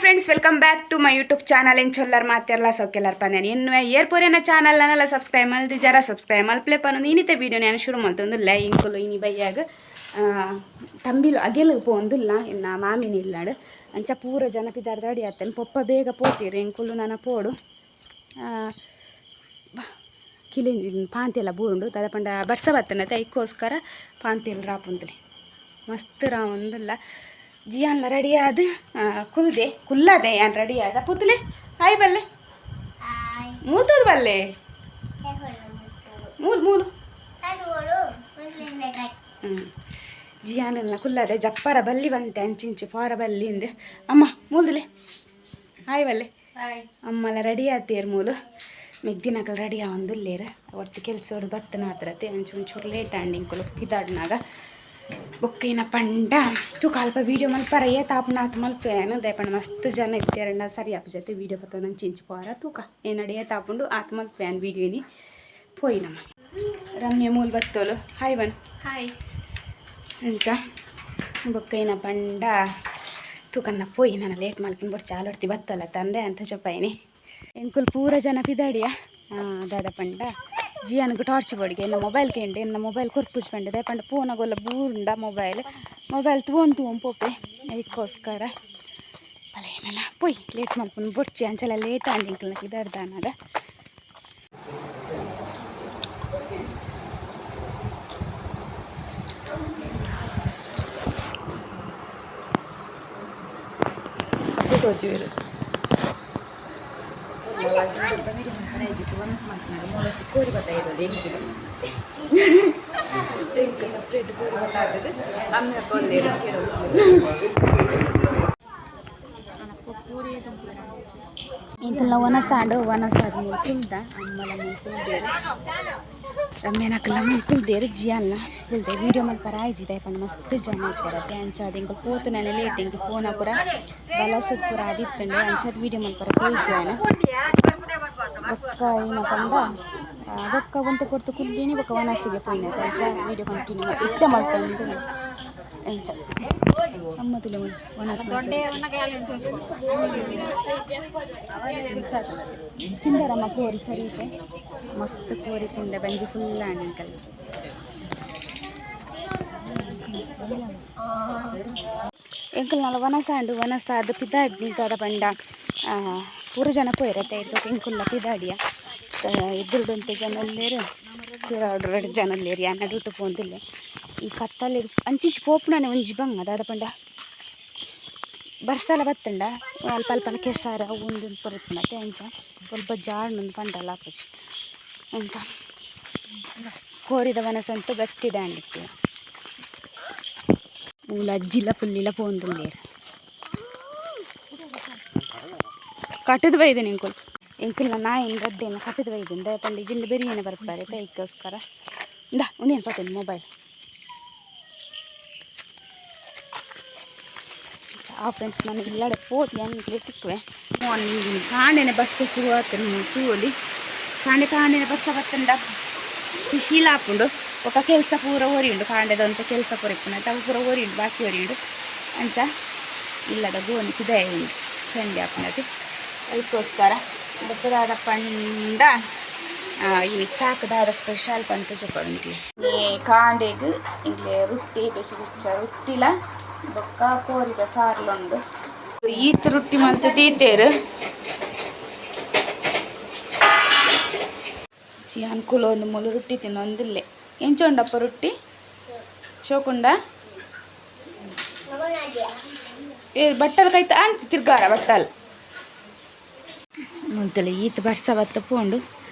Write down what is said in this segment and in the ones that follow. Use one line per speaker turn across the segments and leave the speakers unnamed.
Friends, welcome back to my YouTube channel. ಎಂಚೊಲ್ಲರ್ ಮಾತೆರ್ಲ ಸೌಕ್ಯಲ್ಲರ್ ಪಂದೇನು ಇನ್ನು ಏರ್ಪೋರೇನ channel ನಲ್ಲ subscribe ಮಲ್ದಿ ಜರ ಸಬ್ಸ್ಕ್ರೈಬ್ ಮಲ್ಪ್ಲೆ ಪನ್ನೊಂದು ಇನ್ನಿತ ವೀಡಿಯೋ ನಾನು ಶುರು ಮಲ್ತೊಂದುಲ್ಲ. ಇಂಕುಲು ಇನಿ ಬಯ್ಯಾಗ ತಂಬಿಲು ಅಗೆಲು ಪೋಂದುಲ್ಲ, ಇನ್ನ ಮಾಮಿನ ಇಲ್ಲಾಡು. ಅಂಚ ಪೂರ ಜನ ಪಿದಾರ್ದ ಅಡಿ ಆತನ್ ಪೊಪ್ಪ ಬೇಗ ಪೋತೀರಿ, ಎಂಕುಲು ನನ ಪೋಡು. ಕಿಲಿ ಪಾಂತೆಲ್ಲ ಬೂರುಂಡು ದಾದ ಪಂಡ ಬರ್ಸ ಬತ್ತನತೆ, ಐಕ್ಕೋಸ್ಕರ ಪಾಂತೆಲ್ ರಾಪುಂತಲೆ ಮಸ್ತ್ ರಾವೊಂದುಲ್ಲ. ಜಿಯಾನ್ಲ ರೆಡಿ ಆದ್ ಕುಲ್ದೆ ಕುಲ್ಲದೆ ಯಾನ್ ರೆಡಿ ಆದ ಪುತ್ತಲೆ. ಹಾಯ್ ಬಲ್ಲೆ, ಮೂತೋದು ಬಲ್ಲೆ, ಮೂಲು ಮೂಲು. ಜಿಯಾನೆಲ್ಲ ಕುಲ್ಲದೆ ಜಪ್ಪರ ಬಲ್ಲಿ ಬಂತೆ ಅಂಚಿಂಚಿ ಪೋರ ಬಲ್ಲಿಂದ. ಅಮ್ಮ ಮೂಲ್ದುಲೆ, ಹಾಯ್ ಬಲ್ಲೆ. ಅಮ್ಮಲ ರೆಡಿ ಆತೇರ್ ಮೂಲು. ಮೆಗ್ದಿನಕಲ್ ರೆಡಿ ಆವೊಂದುಲ್ಲೇರ್. ಒಟ್ಟು ಕೆಲಸೋರು ಬತ್ತನ ಆತ್ರತೆ ಅಂಚ ಒಂಚೂರು ಲೇಟ್ ಆಂಡ್ ಇಂಕುಲು ಪಿದಾಡ್ನಾಗ. ಬೊಕ್ಕ ಇನ್ನ ಪಂಡ ತೂಕ ಅಲ್ಪ ವೀಡಿಯೋ ಮಲ್ಪರ ಏತಾಪುನ ಆತ್ ಮಲ್ಪೇನು ದಾಯೆ ಮಸ್ತ್ ಜನ ಇತ್ತೇರಂಡ ಸರಿ ಆಪುಜತೆ ವೀಡಿಯೋ ಪತ್ತೊಂದು ಅಂಚಿಂಚಿ ಪೋರ. ತೂಕ ಏನಡೆ ಏತಾಪುಂಡು ಆತ್ ಮಲ್ಪೇನು ವೀಡಿಯೋನಿ. ಪೋಯಿನಮ್ಮ ರಮ್ಯ ಮೂಲು ಬತ್ತೋಲು, ಹಾಯ್ ಬನ್.
ಹಾಯ್.
ಅಂಚ ಬೊಕ್ಕ ಇನ್ನ ಪಂಡ ತೂಕನ್ನ ಪೋಯಿ, ನಾನು ಲೇಟ್ ಮಲ್ಪಿನ ಬೊಡ್ಚಿ, ಆಲೊಡ್ತಿ ಬತ್ತಲ್ಲ ತಂದೆ ಅಂತ ಚಪ್ಪಾಯಿನಿ. ಎಂಕುಲು ಪೂರ ಜನ ಪಿದಾಡಿಯ. ದಾದ ಪಂಡ ಜಿಯಾನ್ಗ್ ಟಾರ್ಚ್ ಬೋಡಿಗೆ, ಎನ್ನ ಮೊಬೈಲ್ ಕೇಂಡೆ, ಎನ್ನ ಮೊಬೈಲ್ ಕೊರ್ಪುಜ್ ಪಂಡೆ. ದಾಯೆ ಪಂಡ ಪೋನಗೊಲ್ಲ ಬೂರುಂಡ ಮೊಬೈಲ್ ಮೊಬೈಲ್ ತೂವೊಂದು ತೂವೊಂದು ಪೋಪೆ, ಐಕ್ಕೋಸ್ಕರ. ಬಲೆ ಏನಲ್ಲ ಪೋಯ್, ಲೇಟ್ ಮಲ್ಪುನು ಬೊಡ್ಚಿ. ಅಂಚಲ ಲೇಟ್ ಆಂಡ್ ಎಂಕಲ್ನ ಪಿದಾಡ್ದಾನಾಗ. ತೋಜುವೆರು ಕೋರಿ ಬತ್ತ ಸಪ್ರೇಟ್ ಕೋರಿ ಬತ್ತ ಅಮ್ಮೆ ಒಂದೇರು. ಇಂಕಲ್ನ ವನಸಾಂಡ್ ವನಸಾದ್ ಮೂಲು ಕುಲ್ದ. ಅಮ್ಮಲ ಮೂಲು ಕುಲ್ದೇರು, ರಮ್ಯನಕಲ್ಲ ಮೂಲು ಕುಲ್ದೇರು, ಜಿಯಲ್ನ ಕುಲ್ದೆ. ವೀಡಿಯೋ ಮಲ್ಪರ ಆಯ್ಜಿ, ದಾಯೆ ಪಂಡ ಮಸ್ತ್ ಜನ ಇತ್ತೆರ್. ಅಂಚಾದ್ ಎಂಕುಲು ಪೋತುನನೆ ಲೇಟ್, ಎಂಕುಲು ಫೋನ ಪೂರ ಬಲಸದ್ ಪೂರ ಆದಿತ್ತುಂಡು. ಅಂಚಾದ್ ವೀಡಿಯೋ ಮಲ್ಪರ ಪೋಯಿಜಿ ಯಾನ್. ಬೊಕ್ಕ ಏನ ಪಂಡ ಬೊಕ್ಕ ಒಂತೆ ಪೊರ್ತು ಕುಲ್ದಿನಿ, ಬೊಕ್ಕ ವನಸಿಗೆ ಪೋಯಿನತೆ. ಅಂಚ ವೀಡಿಯೋ ಕಂಟಿನ್ಯೂ ಇತ್ತೆ ಮಲ್ತೊಂದು. ಅಂಚ ಅಮ್ಮ ತುಲೆ ವನಸ್ ತಿಂದರಮ್ಮ ಕೋರಿ ಸರಿ ಇದೆ, ಮಸ್ತ್ ಕೋರಿ ತಿಂದೆ, ಬಂಜಿ ಫುಲ್ ಆಂಡ್ ಎಂಕಲ್. ಎಂಕಲ್ ನಲ ವನಸಾಂಡು ವನಸಾದ್ ಪಿದಾಡ್ನಿ. ದಾದ ಪಂಡ ಪೂರ ಜನ ಪೋಯಿರತ್ತೆ ಇರ್ತದೆ. ಎಂಕುಲ್ಲ ಪಿದಾಡಿಯ, ಎದುರುಡೊಂತೆ ಜನ ಉಲ್ಲೇರು, ಪಿರಾವುಡು ರಡ್ಡ್ ಜನ ಉಲ್ಲೇರು. ಯಾನ್ ನಡುಟು ಪೋಂದುಲ್ಲೆ. ಈ ಕತ್ತಲೆ ಅಂಚಿಂಚಿ ಪೋಪುನನೆ ಒಂಜಿ ಬಂಗ. ದಾದ ಪಂಡ ಬರ್ಸಲ ಬತ್ತುಂಡ ಅಲ್ಪ ಅಲ್ಪನ ಕೆಸರು ಅವು ಉಂದು ಪೂರ ಇಪ್ಪುಂಡು ಅಂಚ ಒಲ್ಪ ಜಾರ್ಂದ್ ಪಂಡಲ ಆಪುಜಿ. ಅಂಚ ಕೋರಿದ ವನಸಂತು ಗಟ್ಟಿ ಡ್ಯಾಂಡಿತ್ತು. ಮೂಲು ಅಜ್ಜಿಲ ಪುಲ್ಲಿಲ ಪೋಂದುಲ್ಲೇರು. ಕಟ್ಟದ ಬೈದಿನಿ ಎಂಕುಲು. ಎಂಕುಲ್ನ ನಾಯಿನ್ ರಡ್ಡೆನ ಕಟ್ಟದ ಬೈದಿನಿ, ದಾಯೆ ಪಂಡ ಇಜಿಂಡ ಬೆರಿಯನೆ ಬರ್ಪಾರೆ ಐಕ್ಕೋಸ್ಕರ. ಇಂದಾ ಉಂದೇನು ಪತ್ತೊಂದು ಮೊಬೈಲ್. ಆ ಫ್ರೆಂಡ್ಸ್, ನಾನು ಇಲ್ಲಡೆ ಪೋತಿ ಎಂಕ್ಲೆ ತಿಕ್ಕುವೆ. ಮಾರ್ನಿಂಗ್ ಕಾಂಡೆನೆ ಬರ್ಸ ಶುರು ಆತುಂಡು ತೂವೊಲಿ. ಕಾಂಡೆ ಕಾಂಡೆನೆ ಬರ್ಸ ಬತ್ತುಂಡ ಖುಷಿಲ ಆಪುಂಡು. ಬೊಕ ಕೆಲಸ ಪೂರ ಒರಿಯುಂಡು. ಕಾಂಡೆದಂತ ಕೆಲಸ ಪೂರ ಇಪ್ಪುನ ಅವು ಪೂರ ಒರಿಯುಂಡು, ಬಾಕಿ ಒರಿಯುಂಡು. ಅಂಚ ಇಲ್ಲದ ಗೋಣಿ ಪಿದಾಯಿ ಉಂಡು, ಚಂಡಿ ಆಪುನತೆ ಅದಕ್ಕೋಸ್ಕರ. ಬೊಕ್ಕ ದಾದ ಪಂಡ ಇನಿ ಚಾಕ್ ದಾದ ಸ್ಪೆಷಲ್ ಪಂತ ಚೊಪ್ಪಡು. ಈ ಕಾಂಡೆಗ್ ಇಂಗ್ಲೆ ರೊಟ್ಟಿ ಬೇಸಿ ಬೆಚ್ಚ ರೊಟ್ಟಿಲ ಬೊಕ್ಕ ಕೋರಿದ ಸಾರ್ಲುಂಡು. ಈತ್ ರೊಟ್ಟಿ ಮಲ್ತ್ ದೀತೆರ್. ಅನ್ಕುಲ ಒಂದು ಮೂಲು ರೊಟ್ಟಿ ತಿನ್ನೊಂದಿಲ್ಲೆ. ಎಂಚ ಉಂಡಪ್ಪ ರೊಟ್ಟಿ? ಶೋಕುಂಡ? ಏ ಬಟ್ಟಲ್ ಕೈತ ಅಂಚ ತಿರ್ಗಾರ ಬಟ್ಟಲ್ ಮುಲ್ತಲೆ. ಈತ್ ಬರ್ಸ ಬತ್ತ ಪೋಂಡು,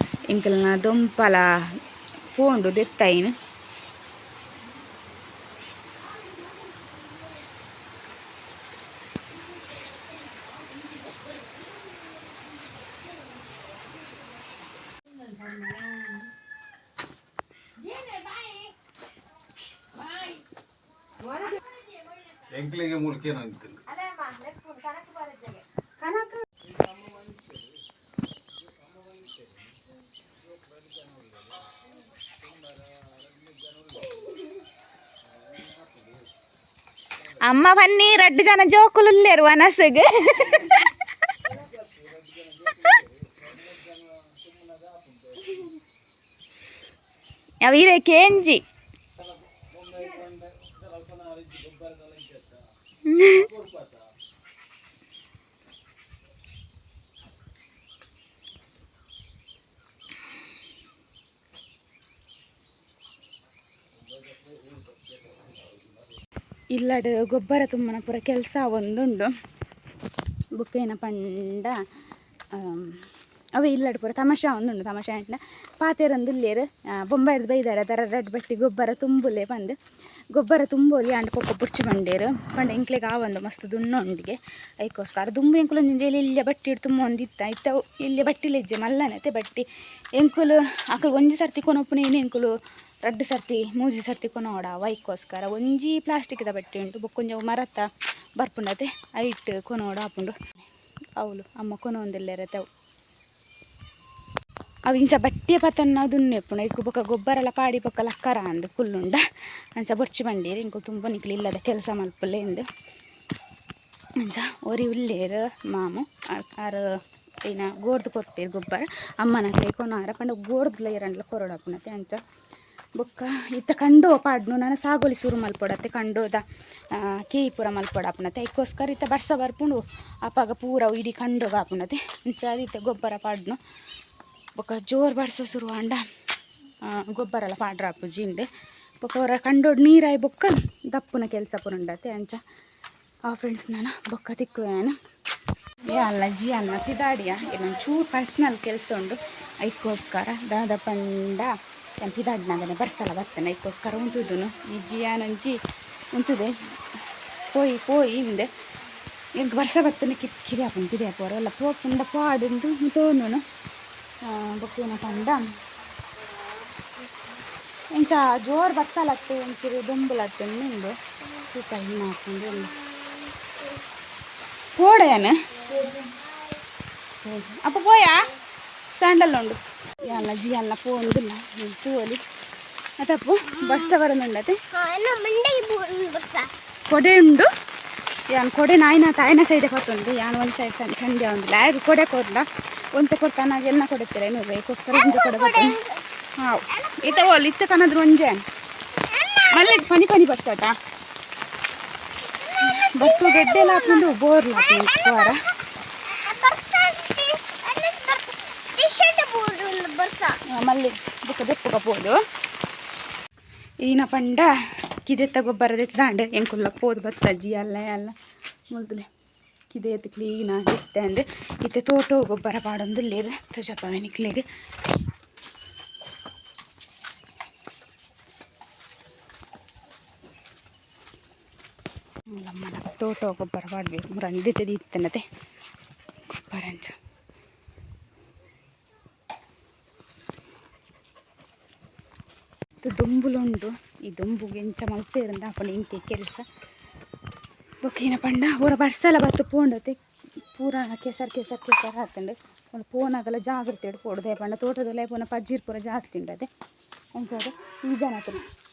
ಎಂಕಲ್ನ ದೊಂಪಲ ಪೋಂಡು ದೆತ್ತೈನ್.
ಎಂಕ್ಲೆಗೆ ಮೂಲ್ಕೇನು ಅಂತಿಲ್ಲ.
ಅಮ್ಮ ಬನ್ನಿ ರಡ್ಡು ಜನ ಜೋಕುಲು ವನಸುಗೆ. ಅವು ಇರೆ ಕೇಂಜಿ. ಇಲ್ಲಡ್ ಗೊಬ್ಬರ ತುಂಬನ ಪೂರ ಕೆಲಸ ಒಂದುಂಡು. ಬುಕ್ಕೇನ ಪಂಡ ಅವೇ ಇಲ್ಲಡ್ ಪೂರ ತಮಾಷೆ ಒಂದುಂಡು. ತಮಾಷೆ ಅಂಡ ಪಾತೆರೊಂದುಲ್ಲೆರ್ ಬೊಂಬಾಯಿರ್ದ್ ಬೈದಾರ ದರ ರಡ್ಡ್ ಬಟ್ಟಿ ಗೊಬ್ಬರ ತುಂಬುಲೆ ಪಂದ್ ಗೊಬ್ಬರ ತುಂಬೋಲಿ ಆಂಡ ಪೊಕ್ಕ ಬುಡ್ಚಿ ಪಂಡೇರ್ ಪಂಡ ಎಂಕ್ಲೆಗ್ ಆವಂದು ಮಸ್ತ್ ದುನ್ನ ಉಂಡಿಗೆ ಐಕೋಸ್ಕರ ದುಂಬು ಎಂಕುಲು ಒಂಜೊಂಜಿ ಎಲ್ಯ ಬಟ್ಟಿ ತುಂಬೊಂದಿತ್ತ ಇತ್ತ ಎಲ್ಯ ಬಟ್ಟಿಲೆಜ್ಜೆ ಮಲ್ಲನತೆ ಬಟ್ಟಿ ಎಂಕುಲು ಅಕುಲು ಒಂಜಿ ಸರ್ತಿ ಕೊನೊಪುನೇನೆ ಎಂಕುಲು ರಡ್ಡ್ ಸರ್ತಿ ಮೂಜಿ ಸರ್ತಿ ಕೊನೊಡ ಐಕೋಸ್ಕರ ಒಂಜಿ ಪ್ಲಾಸ್ಟಿಕ್ದ ಬಟ್ಟಿ ಉಂಟು ಬೊಕ್ಕೊಂಜಿ ಅವು ಮರತ ಬರ್ಪುಂಡತೆ ಐಟ್ ಕೊನೊಡು ಆಪುಂಡು. ಅವುಲು ಅಮ್ಮ ಕೊನೊಂದುಲ್ಲೆರ್ ಅವು ಅವು ಇಂಚ ಬಟ್ಟಿಯ ಪತೊನ್ನ ದುನ್ನೆ ಇಪ್ಪುಂಡು ಐಕ್ ಬೊಕ್ಕ ಗೊಬ್ಬರಲ ಪಾಡಿ ಬೊಕ್ಕ ಲಕ್ಕರ ಅಂದ್ ಕುಲ್ಲುಂಡ ಅಂಚ ಬೊರ್ಚಿ ಬಂಡೀರ್ ಇಂಕು ತುಂಬ ನಿಕ್ಲು ಇಲ್ಲದ ಕೆಲಸ ಮಲ್ಪುಲೆ ಇಂದ್. ಅಂಚ ಒರಿ ಉಲ್ಲೆರ್ ಮಾಮು ಆರ್ ಐನ ಗೋರ್ದು ಕೊರ್ಪೆರ್ ಗೊಬ್ಬರ ಅಮ್ಮನಕ್ಲೆ ಕೊನೊರ ಪಂಡ ಗೋರ್ದುಲ ಏರಂಡಲ ಕೊರೊಡಾಪುಂಡತೆ ಅಂಚ ಬೊಕ್ಕ ಇತ್ತ ಕಂಡೋ ಪಾಡ್ನು ನನ ಸಾಗೋಲಿ ಸುರು ಮಲ್ಪೊಡತ್ತೆ ಕಂಡೋದ ಕೇಯಿ ಪೂರ ಮಲ್ಪೊಡಾಪುಂಡತೆ ಐಕೋಸ್ಕರ ಇತ್ತ ಬರ್ಸ ಬರ್ಪುಂಡು ಅಪಗ ಪೂರ ಇಡೀ ಕಂಡೋಗ ಆಪುಂಡತೆ ಅಂಚ ಇತ್ತೆ ಗೊಬ್ಬರ ಪಾಡ್ನು ಬೊಕ್ಕ ಜೋರು ಬರ್ಸ ಶುರು ಆಂಡ ಗೊಬ್ಬರ ಎಲ್ಲ ಪಾಡ್ರಾಪುಜಿ ಇಂದ್ ಬೊಕ್ಕ ಒರ ಕಂಡೋಡ್ ನೀರಾಯಿ ಬೊಕ್ಕ ದಪ್ಪುನ ಕೆಲಸ ಪೂರ ಉಂಡತೆ ಅಂಚ ಆ ಫ್ರೆಂಡ್ಸ್ ನಾನು ಬೊಕ್ಕ ತಿಕ್ಕುವೆ. ಅಲ್ಲ ಜಿ ಅನ್ನ ಪಿದಾಡಿಯ ಚೂರು ಪರ್ಸ್ನಲ್ ಕೆಲಸ ಉಂಡು ಐಕೋಸ್ಕರ ದಾದ ಪಂಡ ಯಾನ್ ಪಿದಾಡಿನಾಗನೆ ಬರ್ಸಲ ಬರ್ತೇನೆ ಐಕೋಸ್ಕರ ಉಂತುದುನು ಈ ಜಿಯಾನೊಂಜಿ ಉಂತುದೆ ಪೋಯಿ ಪೋಯಿ ಇಂದೆ ಎಂಕ್ ಬರ್ಸ ಬತ್ತನೆ ಕಿರಿಕಿರಿ ಆಪುಂಡು ಪಿದಯಿ ಪೋರೆ ಅಲ್ಲ ಪೋಪುಂಡ ಪಾಡುಂದು ತೋನುನು. ಬೊಕ್ಕ ಏನ ಪಂಡ ಇಂಚ ಜೋರು ಬರ್ಸಲತ್ತು ಒಂಚೂರು ದೊಂಬುಲತ್ತು ಉಂಡು ತೂಕ ಇನ್ನ ಆಪುಂಡು ಪೋಡೆಯನ್ ಅಪ್ಪ ಪೋಯಾ ಸ್ಯಾಂಡಲ್ ಉಂಡು ಯಾನ್ಲ ಜಿ ಅಲ್ಲ ಪೋಂದಿಲ್ಲ ತೂವಲಿ ಅತಪ್ಪು ಬರ್ಸ ಬರೋದುಂಡತೆ ಕೊಡೆ ಉಂಡು ಯಾನ್ ಕೊಡೆ ನಾಯಿನ ತಾಯಿನ ಸೈಡೆ ಪತ್ತುಂಡು ಯಾನ್ ಒಂದು ಸೈಡ್ ಚಂದ ಉಂದಿಲ್ಲ ಆಯ್ತು ಕೊಡೆ ಕೊರ್ಲ ಒಂತೆ ಕೊಡ್ತಾನಾಗ ಎನ್ನ ಕೊಡುತ್ತೀರ ಏನು ಬೇಕೋಸ್ಕರ ಒಂಜಿ ಕೊಡೆ ಬರ್ತೇನೆ. ಹಾಂ ಇತ್ತ ಓಲ್ ಇತ್ತ ಕನದ್ರು ಒಂಜೆ ಮಲ್ಲೆ ಪನಿ ಪನಿ ಬರ್ಸಟ ಬರ್ಸು ಗೆಡ್ಡೆ ಹಾಕೊಂಡು ಬೋರ್ಲ ವಾರ ಮಲ್ಲೆ ಬುಕ್ಕ ದೆಪ್ಪುಗ ಪೋದು ಈನ ಪಂಡ ಕಿದೆತ್ತ ಗೊಬ್ಬರ ದಾಂಡ್ ಎಂಕುಲ್ಲ ಪೋದು ಬತ್ತ ಜಿ ಅಲ್ಲ ಅಲ್ಲ ಮುಲ್ದುಲೆ ಕಿದೆತ್ ಕ್ಲೀನ್ ಆಗಿ ಅಂದ್ ಇತ್ತೆ ತೋಟೋ ಗೊಬ್ಬರ ಪಾಡೊಂದುಲ್ಲೆರ್ ತೋಜಪಾವೆ ನಿಕ್ಲೆಗ್. ನಮ್ಮನ ತೋಟೋ ಗೊಬ್ಬರ ಪಾಡ್ಬೇಕು ಮುರಂದಿತ್ತೆ ದೀತ್ತನತೆ ಗೊಬ್ಬರ ಅಂಚ. ದೊಂಬುಲುಂಡು ಈ ದೊಂಬುಗೆ ಎಂಚ ಮಲ್ಪೇರಂದ ಆಪುಂಡು ಇಂಕೆ ಕೆಲಸ. ಬೊಕ್ಕ ಏನ ಪಂಡ ಒರ ಬರ್ಸಲ ಬತ್ತು ಪೋಂಡತೆ ಪೂರ ಕೆಸರು ಕೆಸರು ಕೆಸರು ಆತುಂಡು ಒಂದು ಪೋನಾಗಲ ಜಾಗ್ರತೆ ಪೋಡು ದಾಯೆ ಪಂಡ ತೋಟದೊಲ ಪೋನ ಪಜ್ಜಿರ್ ಪೂರ ಜಾಸ್ತಿ ಉಂಡತೆ ಅಂಚಾದ್ ಈ ಜನ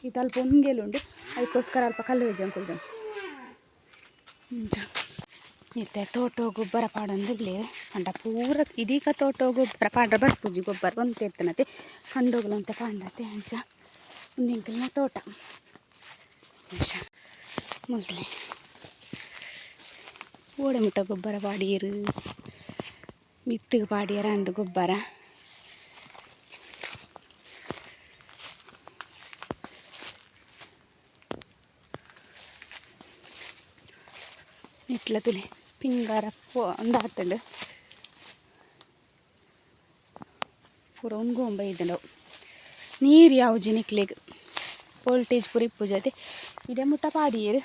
ಇತ್ತೆ ಅಲ್ಪ ಉಂಗೆಲುಂಡು ಅದಕ್ಕೋಸ್ಕರ ಅಲ್ಪ ಕಲ್ಲು ಕುಲ್ದು ಅಂಚ ಇತ್ತೆ ತೋಟೋ ಗೊಬ್ಬರ ಪಾಡೊಂದುಲ್ಲೆರ್ ಪಂಡ ಪೂರ ಇಡೀಕ ತೋಟೋ ಗೊಬ್ಬರ ಪಾಡ್ರೆ ಬರ್ಪುಜಿ ಗೊಬ್ಬರ ಒಂತೆ ಇತ್ತನತೆ ಕಂಡೋಗ್ಲ ಒಂತೆ ಪಾಂಡತೆ ಅಂಚ ಉಂದು ಎಂಕಲ್ನ ತೋಟ ಅಂಚ ಮುಲ್ತಲೆ ಓಡೆ ಮುಟ್ಟ ಗೊಬ್ಬರ ಪಾಡಿಯೆರ್ ಮಿತ್ತುಗ್ ಪಾಡಿಯೆರ್ ಅಂದ್ ಗೊಬ್ಬರ. ಇಟ್ಲ ತುಲೆ ಪಿಂಗಾರ ಉಂದಾತುಂಡು ಪೂರ ಉಂಗೊಂಬ ಇದ್ದುಂಡು ನೀರು ಯಾವುಜಿ ನಿಕ್ಲೆಗ್ ವೋಲ್ಟೇಜ್ ಪೂರ ಇಪ್ಪುಜತೆ ಇಡೆ ಮುಟ್ಟ ಪಾಡಿಯೆರ್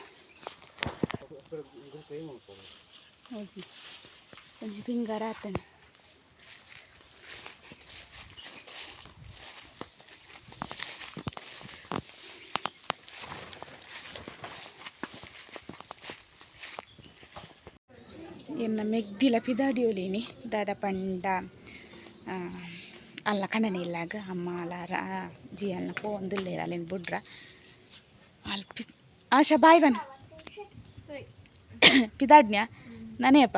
ಒಂಜಿ ಪಿಂಗಾರ ಆತುಂಡು. ಎನ್ನ ಮೆಗ್ದಿಲ ಪಿದಾಡಿಯೋಲಿನಿ ದಾದ ಪಂಡ ಅಲ್ಲ ಕಂಡನೆ ಇಲ್ಲಾಗ ಅಮ್ಮ ಅಲ್ಲ ಜಿ ಅಲ್ನ ಪೋವೊಂದುಲ್ಲೆರ್ ಅಲೆನ್ ಬುಡ್ರ ಅಲ್ಪ ಆಶಾ ಬಾಯ್ ಬನ್. ಪಿದಾಡ್ನ್ಯಾ ನಾನೇಪ್ಪ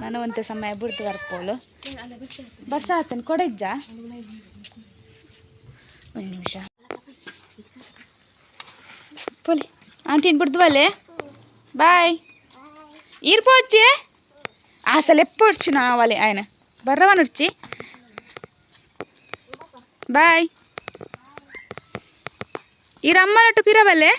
ನಾನು ಒಂತೆ ಸಮಯ ಬಿಡ್ತು ಬರ್ಪೋಲು. ಬರ್ಸ ಆತನ ಕೊಡೆಜ್ಜ ಒಂದು ನಿಮಿಷ ಪೋಲಿ ಆಂಟಿನ್ ಬಿಡ್ದುವಲ್ಲೇ. ಬಾಯ್. ಈರ್ ಪೋಚೆ అసలు ఎప్పుడు వచ్చిన వాళ్ళే ఆయన బర్రవని వచ్చి. బాయ్. ఈ రమ్మన్నట్టు పిరవల్లే.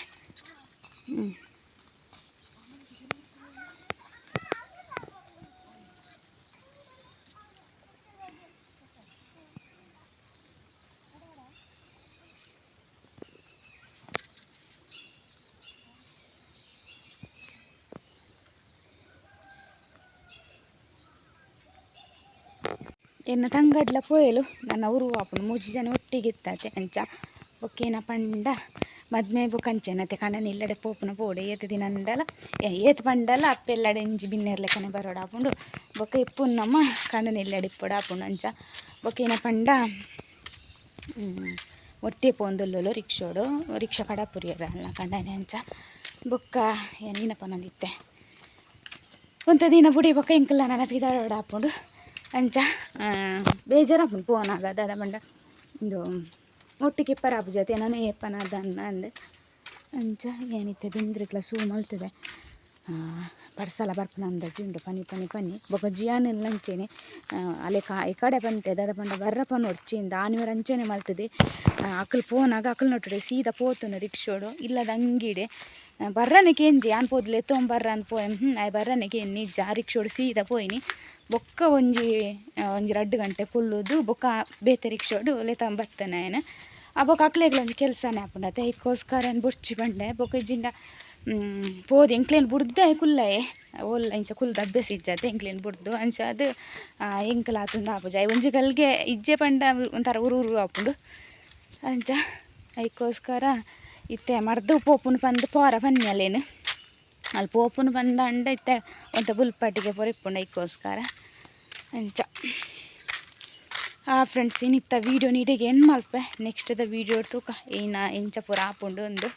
ಎನ್ನ ತಂಗಡ್ಲ ಪೋಯಲು ನನ್ನ ಉರು ಆಪುಂಡು ಮೂಜಿ ಜನ ಒಟ್ಟಿಗೆ ಇತ್ತಾತೆ ಅಂಚ. ಬೊಕ್ಕೇನ ಪಂಡ ಮದ್ಮೆ ಬೊಕ್ಕ ಅಂಚೆನತೆ ಕಣ್ಣನ ಇಲ್ಲಡೆ ಪೋಪುನ ಪೋಡೆ ಏತ್ ದಿನ ಅಂಡಲ ಏತ್ ಪಂಡಲ ಅಪ್ಪೆಲ್ಲಡೆ ಇಂಜಿ ಬಿನ್ನೆರ್ಲೆಕ್ಕನೆ ಬರೋಡು ಆಪುಂಡು. ಬೊಕ್ಕ ಇಪ್ಪುನ್ನಮ್ಮ ಕಣ್ಣನ ಇಲ್ಲಡೆ ಇಪ್ಪೊಡು ಆಪುಂಡು ಅಂಚ. ಬೊಕ್ಕೇನ ಪಂಡ ಒತ್ತೆ ಪೋಂದುಲ್ಲೋಲು ರಿಕ್ಷೋಡು ರಿಕ್ಷಾ ಕಡಪುರಿಯರ ಅಲ್ಲ ಕಂಡನೆ ಅಂಚ. ಬೊಕ್ಕ ಏನಿನ ಪನೊಂದಿತ್ತೆ ಒಂತೆ ದಿನ ಬುಡಿ ಬೊಕ್ಕ ಎಂಕಲ್ಲ ನನ್ನ ಪಿದಾಡೋಡು ಆಪುಂಡು ಅಂಚ. ಬೇಜಾರಾಪುಂಡು ಪೋನಾಗ ದಾದ ಪಂಡ ಇಂದು ಒಟ್ಟಿಗೆ ಇಪ್ಪರ ಜೊತೆ ನಾನು ಏಪನ ದನ್ನ ಅಂದ್ ಅಂಚ. ಏನಿತ್ತೆ ಬೆಂದ್ರಿಕ್ಲ ಸೂ ಮಲ್ತದೆ ಬರ್ಸಲ ಬರ್ಪುನ ಅಂದಾಜಿ ಉಂಡು ಪನಿ ಪನಿ ಪನಿ. ಬೊಕ ಜಿಯಾನೆಲ್ಲ ಅಂಚೆನೆ ಅಲೆ ಕಾ ಈ ಕಡೆ ಬಂತೆ ದಾದ ಪಂಡ ಬರ್ರಪ್ಪ ನೋಡ್ಚಿಂದ ಆನಿವರ ಅಂಚೆನೆ ಮಲ್ತದೆ. ಅಕಲ್ ಪೋನಾಗ ಅಕಲ್ ನೊಟ್ಟುಡೆ ಸೀದಾ ಪೋತುನು ರಿಕ್ಷೋಡು ಇಲ್ಲದ ಅಂಗಿಡೆ ಬರ್ರನೆ ಕೇಂಜಿ ಯಾನ್ ಪೋದ್ಲೆ ಎತ್ತೊಂಬ್ ಬರ್ರ ಅಂದ್ ಪೋಯೆ. ಆಯ್ ಬರ್ರನೆ ಕೇನ್ನಿ ಇಜ್ಜ ರಿಕ್ಷೋಡು ಸೀದಾ ಪೋಯಿನಿ. ಬೊಕ್ಕ ಒಂಜಿ ಒಂಜಿ ರಡ್ಡ್ ಗಂಟೆ ಕುಲ್ಲುದು ಬೊಕ್ಕ ಬೇತೆ ರಿಕ್ಷೋಡು ಲೆತೊಂದು ಬತ್ತನೆ ಆಯೆನ. ಆ ಬೊಕ್ಕ ಅಕ್ಲೆಗ್ಲ ಒಂಜಿ ಕೆಲಸನೇ ಆಪುಂಡು ಅತೆ ಐಕೋಸ್ಕರ ಯಾನ್ ಬೊಡ್ಚಿ ಪಂಡೆ. ಬೊಕ್ಕ ಇಜ್ಜಿಂಡ ಪೋದು ಎಂಕ್ಲೆನ್ ಬುಡ್ದೆ ಕುಲ್ಲಯೆ ಓಲ್ಲ ಇಂಚ ಕುಲ್ದು ಅಭ್ಯಾಸ ಇಜ್ಜತೆ ಎಂಕ್ಲೆನ್ ಬುಡ್ದು ಅಂಚಾದ್ ಎಂಕುಲು ಆತೊಂದು ಆಪುಜಿ. ಆಯ್ ಒಂಜಿ ಗಲ್ಗೆ ಇಜ್ಜೆ ಪಂಡ ಒಂಥರ ಉರು ಉರು ಆಪುಂಡು ಅಂಚ. ಐಕೋಸ್ಕರ ಇತ್ತೆ ಮರ್ದ್ ಪೋಪುನು ಪಂದ್ ಪೋರ ಪನ್ನಿ ಅಲ್ಲೇನು ಅಲ್ಲಿ ಪೋಪುನು ಪಂದಂಡ ಇತ್ತೆ ಒಂತೆ ಬುಲ್ಪಟ್ಟಿಗೆ ಪೂರ ಇಪ್ಪುಂಡು ಐಕೋಸ್ಕರ ಅಂಚ. ಆ ಫ್ರೆಂಡ್ಸ್ ಇನಿತ್ತ ವೀಡಿಯೋ ನೀಟಿಗೆ ಎಂಡ್ ಮಲ್ಪೆ. ನೆಕ್ಸ್ಟ್ ದ ವೀಡಿಯೋ ತೂಕ ಏನ ಎಂಚ ಪೂರ ಆಪುಂಡು ಒಂದು.